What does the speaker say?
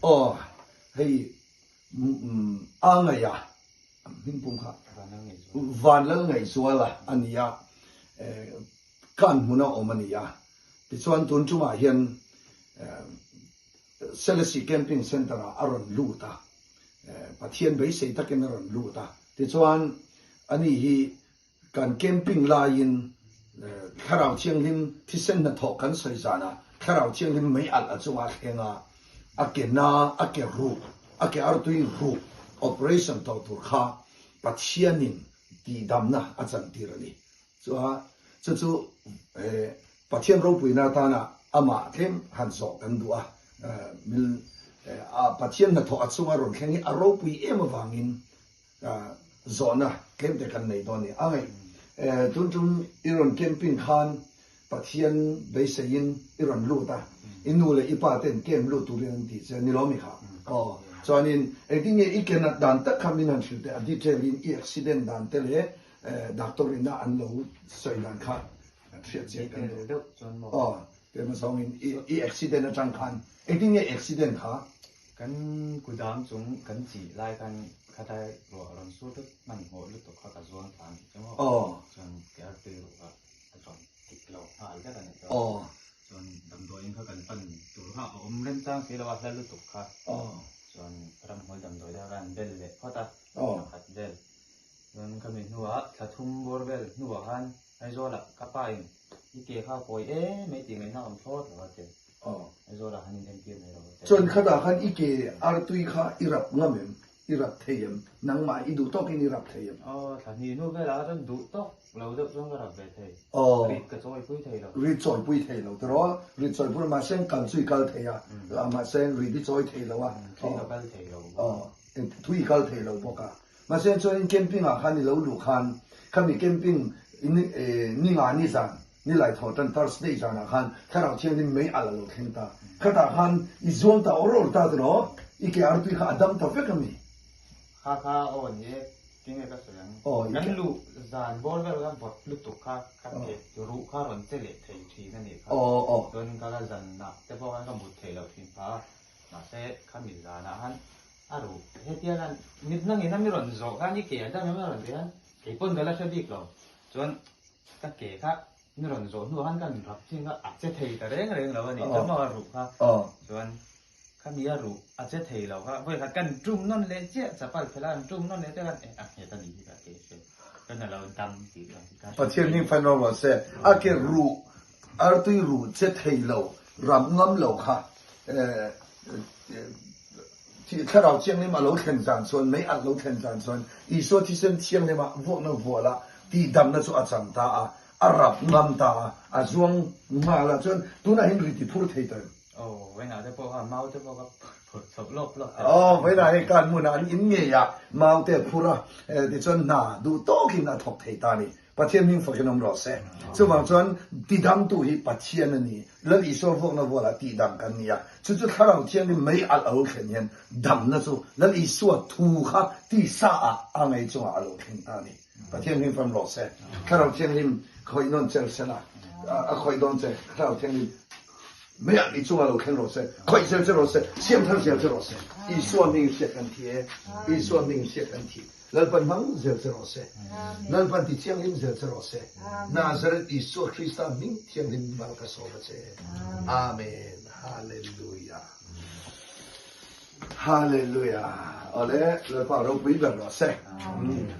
Aw hei a ngaih a hming pum kha Vanlal Ngaihzuala a ni a, kan hmuna awm a ni a. Tichuan tun tumah hian Selesih Camping Centre ah a rawn lut a, Pathian beisei takin a rawn lut a. Tichuan ani hi Kan camping laiin Thlarau Thianghlim thisen hnathawh kan sawi zanah Thlarau Thianghlim mei alh a chungah a thleng a, a ke na, a ke ruh, a ke artui ruh operation tawh tur kha Pathianin tihdamna a chantir a ni. Chua chu chu Pathian ropuina atana amah tlem han zawh kan duh a, mil Pathian hnathawh a chunga rawn thleng hi a ropui em avangin Zawhna tlem te kan nei dawn a ni. A ngaih, tun tum i rawn camping khan Pathian beiseiin i rawn lut a, i nu leh i pa ten camp lut turin an tih che, ni lo mi kha? Aw, chuanin engtin nge i ke nat dan tak kha min han hrilh teh, a detail in i accident dan te leh doctor ina an lo sawi dan kha hriat chian kan duh. Aw, tlem azawngin i accident atang khan engtin nge i accident kha? Kan kudam chung kan chih lai khan khatlai ruah rawn sur tlat hmanhmawh lutuk kha ka zuang thla a nih chu maw? Chuan ke artui ruh kha a zawm dik lo nghal vek a nih chu. Chuan damdawiin kha kan pan tur kha a awm remchang si lo a hla lutuk kha. Chuan ramhnuai damdawi te kha kan bel leh phawt a, thla khat vel. Chuan khami hnuah thla thum bawr vel hnuah khan Aizawlah ka pa in i ke kha kawi em mai tih ngaihna awm thlawt lo a ti. Aizawl ah han in entir mai lo a ti. Chuan khatah khan i ke artui kha i rap ngam em? I rap thei em? Nangmah i duh tawkin i rap thei em? Aw, thla hnih hnu velah chuan duh tawk lo deuh chuan ka rap ve thei. Rit ka chawipui thei lo. Rit chawipui thei lo tiraw? Rit chawipui lo mahse kal chu i kal thei a, mahse rit i chawi thei lo a. Thui ka kal thei lo. Aw, thui i kal thei lo bawk a. Mahse chuanin camping ah khan i lo luh khan khami camping ni nga ni zan ni lai thaw tan Thursday zan ah khan Thlarau Thianghlim mei alh a lo thleng ta. Khatah khan i zuang ta awr awr ta tiraw? I ke artui kha a dam ta vek a mi? Kha kha aw ni e, tinge ka sawi ang. Kan luh zan bawr vel khan vawt lutuk kha kha ke ruh kha rawn che leh thei thin a nih kha. Chuan ka la zan ah te pawh khan ka mut theih loh thin phah a. Mahse khami zan ah khan A ruh, hetia khan mit nangin a mi rawn zawh khan i ke a dam em a rawn ti khan kei pawn ka la hre bik lo. Chuan ka ke kha mi rawn zawh hnuah khan ka han rap chin kha a che thei ta reng reng lo a nih chu maw a ruh kha. Chuan khami a ruh a che thei lo kha vawi khat kan tum nawn leh chiah chapal phel a han tum nawn leh chiah khan eh a nghet a nih hi ka ke hriat chuan a lo dam tih ka hre thei. Pathian hming fan rawh se a ke ruh artui ruh che thei lo rap ngam lo kha eh Thlarau Thianghlim a lo thlen zan chuan, mei alh lo thlen zan chuan, Isua thisen thianghlimah vuakna vual a, tihdamna chu a chang ta a, a rap ngam ta a, a zuang nghal a, chuan tunah hian ri ti phur thei ta em? Aw, vawiinah te pawh kha mau te pawh ka phur chhoh lawp lawp ta. Aw, vawiinah hei kan hmunah an in ngei a, mau te a phur a, tichuan hna duh tawkin a thawk thei ta a ni. Pathian hming fakin awm rawh se. Chuvang chuan tidamtu hi Pathian a ni. Lal Isua vuakna vualah tihdam kan ni a. Chu chu Thlarau Thianghlim mei alh a lo thlen hian damna chu Lal Isua thu kha tisa ah a ngei chungah a lo thleng ta a ni. Pathian hming fam rawh se. Thlarau Thianghlim khawih nawn cher sela a khawih dawn che. Thlarau Thianghlim mei alh i chungah lo thleng rawh se. Khawih zel che rawh se. Siamthar zel che rawh se. Isua hming hriat kan thi e. Isua hming hriat kan thi. Lalpan hmang zel che rawh se. Lalpan ti thianghlim zel che rawh se. Nazareth Isua Krista hming thianghlim mal ka sawm a che. Amen. Hallelujah. Hallelujah. Awle, Lalpa ropui ber rawh se. Amen.